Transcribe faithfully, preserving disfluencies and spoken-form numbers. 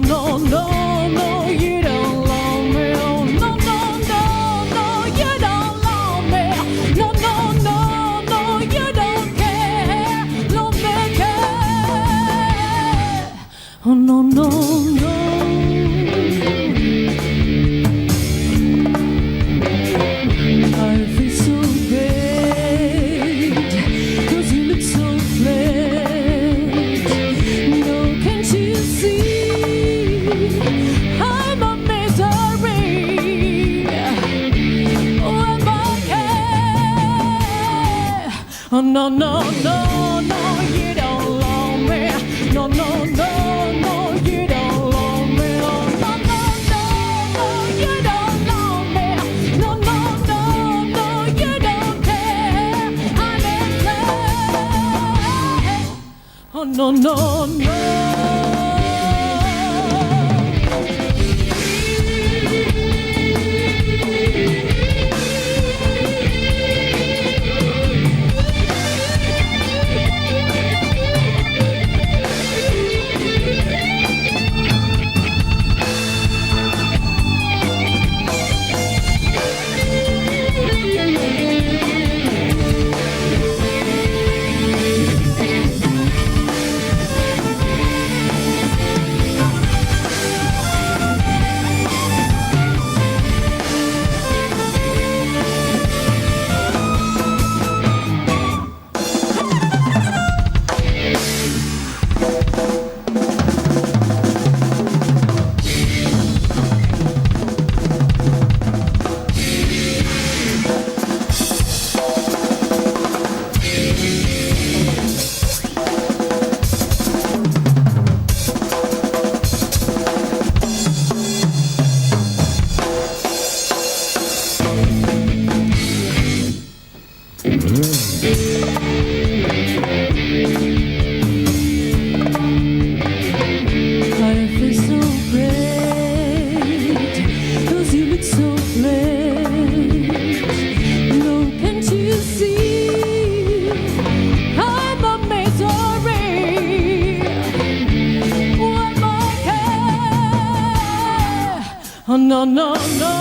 No, no, no, you don't love me. Oh, no, no, no, no, you don't love me. No, no, no, no, you don't care. No me care. Oh, no, no, no. I feel so bad, 'cause you look so flat. No, can't you see I'm a misery? Oh, am I care? Oh, no, no, no, no, you don't love me. No, no, no, no, you don't love me. Oh, no, no, no, no, you don't love me. No, no, no, no, you don't care. I don't care. Oh, no, no, no. I feel so great, 'cause you look so flat. No, can't you see I'm a misery? What more can Oh, no, no, no,